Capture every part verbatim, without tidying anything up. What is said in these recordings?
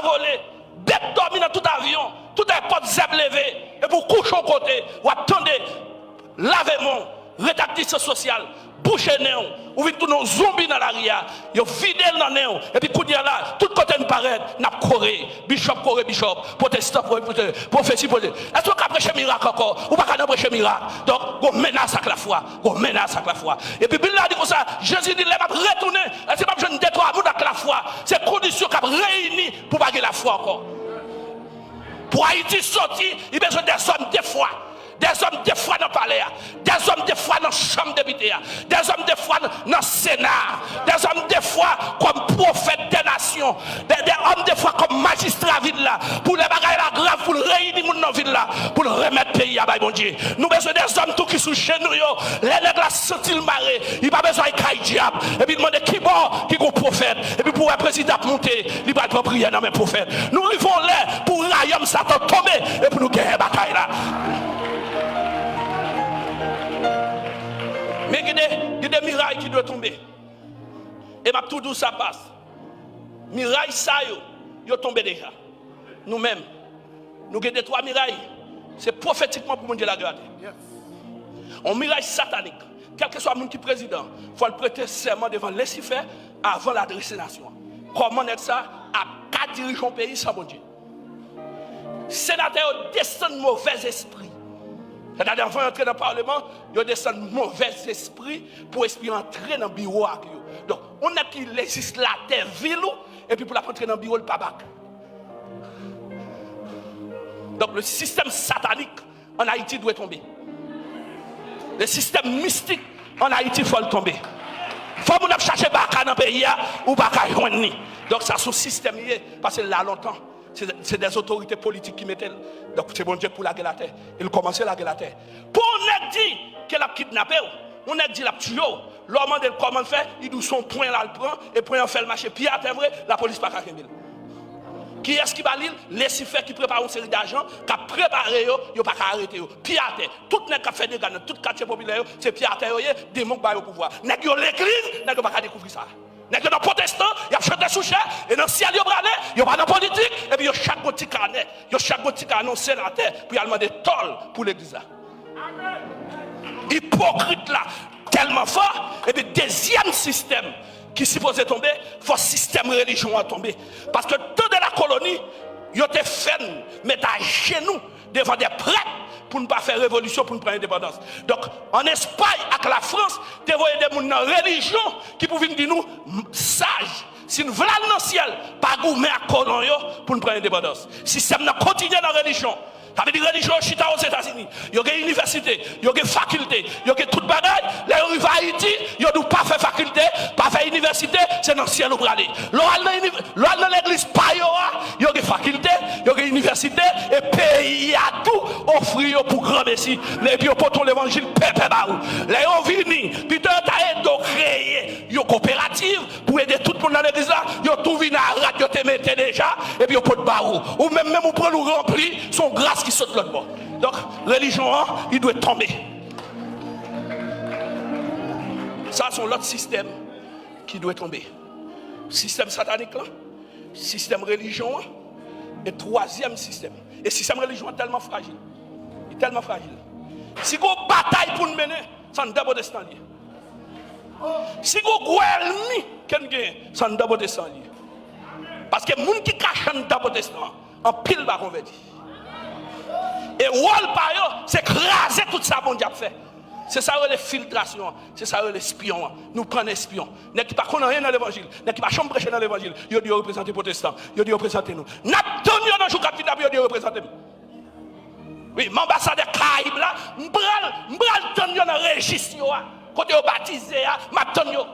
vole, bèt dòmi nan tout avyon, tout èpòt zèb leve, epi w kouche yon kote, w ap tande, lave men w, ret ak distans sosyal, bouche nen w, ou vin tounen yon zonbi nan lari a, yo vide l nan nen w, epi kounye a la, tout kote n parèt, n ap kore, bishòp kore bishòp, pwotestan kore pwotestan, pwofesi pwofesi. Èske w ka preche mirak ankò? Ou pa ka nan preche mirak. Donk, gon menas ak lafwa, gon menas ak lafwa. Epi Bib la di konsa, Jezi di, lè m ap retounen, èske m ap jwenn de twa moun ak lafwa? Se kondisyon k ap reyini pou pa gen lafwa ankò. Pou Ayiti soti, li bezwen dèzòm de fwa. Dèzòm de fwa nan palè a. Dèzòm de fwa nan chanm depite a. Dèzòm de fwa nan, nan Sena a. Dèzòm de fwa kòm pwofèt dè nasyon. Dè, dèzòm de fwa kòm majistra vil la. Pou lè bagay la grav, pou l reyini moun nan vil la. Pou l remèt peyi a bay Bondye. Nou bezwen dèzòm tou ki sou jenou yo. Lè nèg la santi l mare, li pa bezwen al kay dyab. Epi l mande ki bò ki gon pwofèt. Epi pou wè prezidan ap monte, li pral pran priyè nan men pwofèt. Nou rive yon lè pou rayòm Satan tonbe e pou nou genyen batay la. Men gen de, gen de miray ki dwe tonbe. E m ap tou di w sa, pas. Miray sa yo, yo tonbe deja. Nou menm, nou gen de twa miray. Se pwofetikman pou Bondye lage atè. Yon miray satanik. Kèlkeswa moun ki prezidan, fò l prete sèman devan Lisifè avan l adrese nasyon an. Kòman nèg sa ap ka dirije yon peyi san Bondye? Senatè yo desann movèzespri. Sètadi, anvan yo antre nan paleman, yo desann movèzespri pou espri antre nan biwo ak yo. Donk, yon nèg ki lejislatè vil ou, epi pou l ap antre nan biwo, l pa bak. Donk, le système satanique en Haïti doit tomber. Le système mystique en Haïti, fò l tonbe. Fò moun ap chache baka nan peyi a, ou pa ka jwenn li. Donk, sa se yon sistèm li ye, paske l la lontan. Se, se dè otorite politik ki mete l. Donk, se Bondye k pou lage l atè. E l kòmanse lage l atè. Pou yon nèg di ke l ap kidnape w, yon nèg di l ap tiye w, lè w mande l kòman l fè, li di w se yon pwen l al pran, e pwen an fè l mache pye atè vre, lapolis pa ka kenbe l. Kiyès ki ba li l? Lisifè ki prepare yon seri dajan, k ap prepare yo, yo pa ka arete yo. Pye atè. Tout nèg k ap fè dega nan tout katye popilè yo, se pye atè yo ye, demon k ba yo pouvwa. Nèg yo legliz, nèg yo pa ka dekouvri sa. Nèg yo nan pwotestan, y ap chante sou chè, e nan syèl yo prale, yo pa nan politik, epi yo chak gon ti kanè, yo chak gon ti kanè yon senatè pou y al mande tòl pou legliz la. Ipokrit la tèlman fò, epi dezyèm sistèm ki sipoze tonbe, fò sistèm relijyon an tonbe. Paske tan de la koloni, yo te fè n met ajenou devan de prèt pou n pa fè revolisyon, pou n pran endepandans. Donk, ann Espay ak Lafrans te voye de moun nan relijyon ki pou vin di nou, m, saj, si n vle al nan syèl, pa goumen ak kolon yo pou n pran endepandans. Sistèm nan kontinye nan relijyon. Sa vle di relijyon yo chita Ozetazini. Yo gen inivèsite, yo gen fakilte, yo gen tout bagay. Lè yo rive Ayiti, yo di w pa fè fakilte, pa fè inivèsite, se nan syèl ou prale. Lè w al nan iniv-, lè w al nan legliz pa yo a, yo gen fakilte, yo gen inivèsite, e peyi a tou ofri yo pou granmesi. Epi yo pote w levanjil pèpè ba ou. Lè yo vini, pito yo ta ede w kreye yon koperativ, pou ede tout moun nan legliz la, yo tou vin a rad yo te mete deja, epi yo pot ba ou. Ou menm, menm ou pran ou ranpli, se yon gras ki sot lòt bò. Donk, relijyon an, li dwe tonbe. Sa se yon lòt sistèm ki dwe tonbe. Sistèm satanik lan, sistèm relijyon an, e twazyèm sistèm. E sistèm relijyon an tèlman frajil. Li tèlman frajil. Si gon batay pou n mennen, se anndan pwotestan li ye. Si gon gwo ènmi ke n genyen, se anndan pwotestan li ye. Paske moun ki kache anndan pwotestan an, anpil pa konvèti. E wòl pa yo, se kraze tout sa Bondye ap fè. Se sa yo rele filtrasyon an, se sa yo rele espyon an. Nou pran nan espyon. Nèg ki pa konn anyen nan levanjil, nèg ki pa janm preche nan levanjil, yo di yo reprezante pwotestan, yo di yo reprezante nou. N ap tann yo nan jou k ap vini la pou yo di yo reprezante nou. Wi, m anbasadè Karayib la, m pral, m pral tann yo nan rejis yo a, kote yo batize a, m ap tann yo.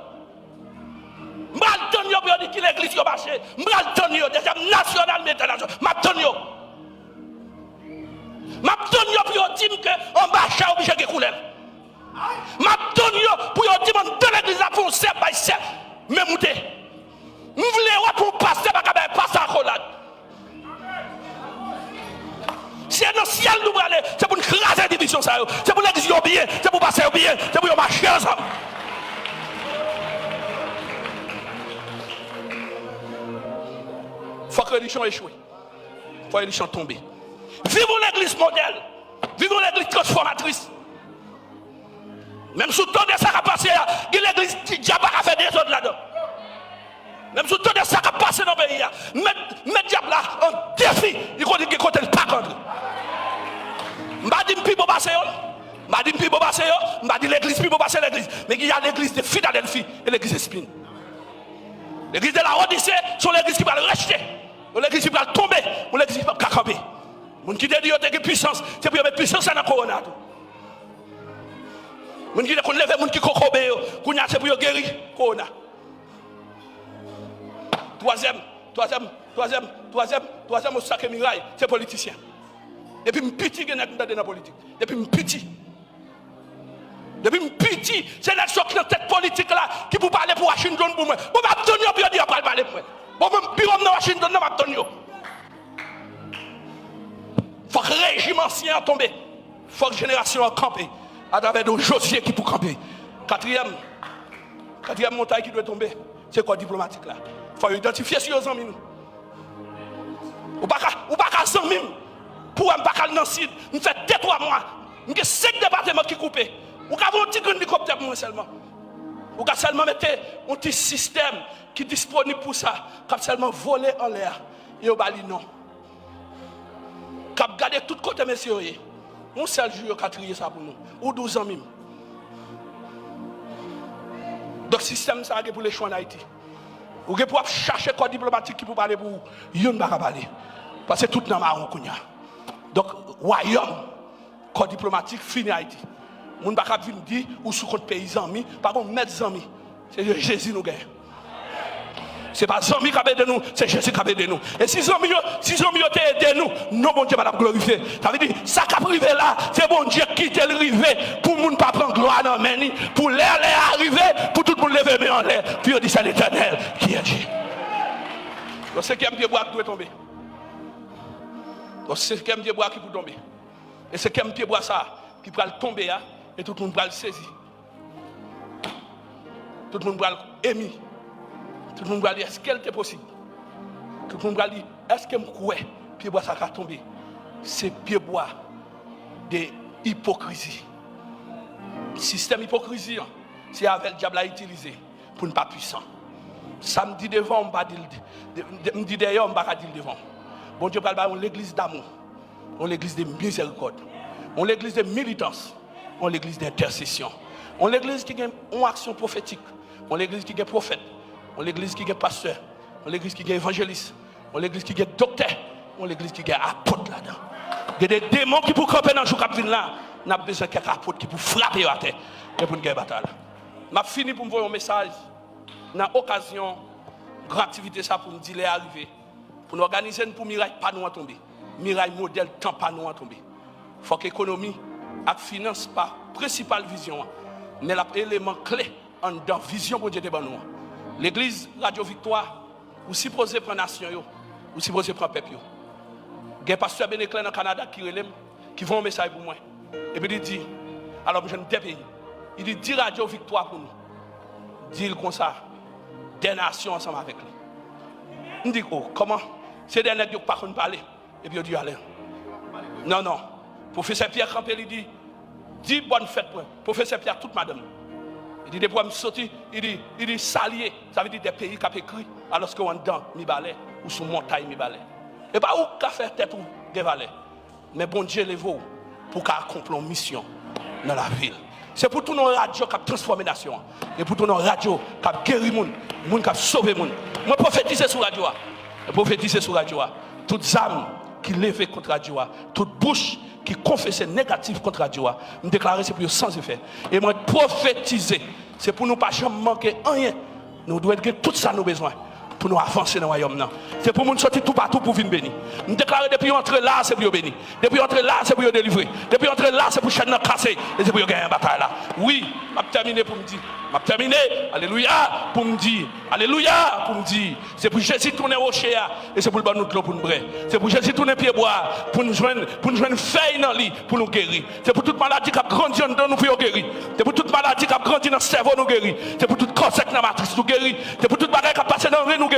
M pral tann yo pou yo di ki legliz yo mache, m pral tann yo, dezyèm nasyonal, m entènasyonal, m ap tann yo. M ap tann yo pou yo di m ke anba chè oblije gen koulè. M ap tann yo pou yo di m anndan legliz la pou yon sè bay sè, men moute. M vle wè pou yon pastè pa ka bay pastè akolad. Se nan syèl nou prale, se pou n kraze divizyon sa yo. Se pou legliz yo byen, se pou pastè yo byen, se pou yo mache ansanm. Fòk relijyon echwe. Fòk relijyon tonbe. Viv yon legliz modèl. Viv yon legliz transfòmatris. Menm si w tande sa k ap pase a, gen legliz dyab pa ka fè dezòd ladan. Menm si w tande sa k ap pase nan peyi a, met, met dyab la an defi, li konnen gen kote l pa ka antre. M pa di m pi bon pase yo, m pa di m pi bon pase yo, m pa di legliz pi bon pase legliz. Men gen legliz de Filadèlfi e legliz Espin. Legliz de Laodise se yon legliz ki pral rejte, yon legliz ki pral tonbe, yon legliz ki p ap ka kanpe. Moun ki te di yo te gen pisans, se pou yo met pisans la nan kowona tou. Moun ki te konn leve moun ki kokobe yo, kounye a se pou yo geri kowona. Twazyèm, twazyèm, twazyèm, twazyèm, twazyèm obstak e miray, se politisyen. Depi m piti, gen nèg m tande nan politik. Depi m piti. Depi m piti, se nèg sa k nan tèt politik la ki pou pale pou Washington pou mwen. Bon, m ap tann yo pou yo di yo pral pale pou mwen. Bon, mwen, biwo m nan Washington nan, m ap tann yo. Fòk rejim ansyen an tonbe. Fòk jenerasyon an kanpe atravè de Jozye ki pou kanpe. Katriyèm, katriyèm montay ki dwe tonbe, se kò diplomatik la. Fò yo idantifye si yo zanmi nou. Ou pa ka, ou pa ka zanmi m pou wè m pa ka al nan Sid. M fè de twa mwa. M gen senk depatman ki koupe. Ou ka voye yon ti grenn elikoptè pou mwen sèlman. Ou ka sèlman mete yon ti sistèm ki disponib pou sa, k ap sèlman vole anlè a. E yo ba li non. K ap gade tout kote mesye yo ye. Yon sèl jou yo ka triye sa pou nou. Ou di w zanmi m. Donk sistèm sa a gen pou l echwe ann Ayiti. Ou gen pou ap chache kò diplomatik ki pou pale pou ou. Youn pa ka pale. Paske tout nan mawon kounye a. Donk, wayòm, kò diplomatik fini Ayiti. Moun pa ka vin di ou sou kont peyi zanmi, pa gon mèt zanmi. Se Jezi nou genyen. Se pa zanmi k ap ede nou, se Jezi k ap ede nou. E si zanmi yo, si zanmi yo te ede nou, non Bondye pa t ap glorifye. Sa vle di, sa k ap rive la, se Bondye k kite l rive pou moun pa pran glwa nan men li, pou lè, lè a rive, pou tout moun leve men anlè, pou yo di, c'est l'Éternel qui est Dieu. Yon senkyèm pyebwa k dwe tonbe. Yon senkyèm pyebwa ki pou tonbe. E senkyèm pyebwa sa a ki pral tonbe a, e tout moun pral sezi. Tout moun pral emi. Tout moun pral di, èske l te posib? Tout moun pral di, èske m kwè pyebwa sa ka tonbe? Se pyebwa de ipokrizi. Sistèm ipokrizi an, se avè l dyab la itilize pou n pa pwisan. Sa m di devan w, m pa di l, de- de- m di dèyè w, m pa ka di l devan w. Bondye pral bay yon legliz damou, yon legliz de mizèrikòd, yon legliz de militans, yon legliz de entèsesyon, yon legliz ki gen yon aksyon pwofetik, yon legliz ki gen pwofèt, yon legliz ki gen pastè, yon legliz ki gen evanjelis, yon legliz ki gen doktè, yon legliz ki gen apot ladan. Gen de demon ki pou kanpe nan jou k ap vin la. N ap bezwen kèk apot ki pou frape yo atè. E pou n gen batay la. M ap fini pou m voye yon mesaj nan okazyon gran aktivite sa pou n di lè a rive. Pou n òganize n pou miray pa nou an tonbe. Miray modèl tan pa nou an tonbe. Fòk ekonomi ak finans pa prensipal vizyon an, men l ap eleman kle anndan vizyon Bondye te ban nou an. Legliz Radyo Viktwa, ou sipoze pran nasyon yo, ou sipoze pran pèp yo. Gen pastè Beneklè nan Kanada ki rele m, ki voye yon mesaj pou mwen. Epi li di, alò m jwenn de peyi. Li di, di Radyo Viktwa pou nou. Di l konsa, de nasyon ansanm avèk li. M di, o, kòman? Se de nèg yo k pa konn pale. Epi yo di, ale. Non, non. Pwofesè Pyè kanpe, li di, di bòn fèt mwen. Pwofesè Pyè ak tout madanm li. Li di, depi w wè m soti, li di, li di, salye. Sa vle di de peyi k ap ekri, alòske w anndan Mibalè, ou sou montay Mibalè. E pa ou k ka fè tèt ou gen valè. Men Bondye leve w pou w ka akonpli yon misyon nan lavi l. Se pou tounen yon radyo k ap transfòme nasyon an. E pou tounen yon radyo k ap geri moun, moun k ap sove moun. Mwen pwofetize sou radyo a. Mwen pwofetize sou radyo a. Tout zam ki leve kont radyo a, tout bouch ki konfese negatif kont radyo a, m deklare se pou yo san efè. E mwen pwofetize, se pou nou pa janm manke anyen. Nou dwe gen tout sa nou bezwen pou nou avanse nan wayòm nan. Se pou moun soti toupatou pou vin beni. M deklare depi yo antre la, se pou yo beni. Depi yo antre la, se pou yo delivre. Depi yo antre la, se pou chèn nan kase. E se pou yo genyen batay la. Wi, m ap tèmine pou m di. M ap tèmine, alelouya, pou m di. Alelouya, pou m di. Se pou Jezi tounen woche a, e se pou l ban nou dlo pou n bwè. Se pou Jezi tounen pyebwa a, pou n jwenn, pou n jwenn fèy nan li, pou nou geri. Se pou tout maladi k ap grandi anndan nou pou yo geri. Se pou tout maladi k ap grandi nan sèvo nou geri. Se pou tout kòsèt nan matris nou geri. Se pou tout bagay k ap pase nan ren nou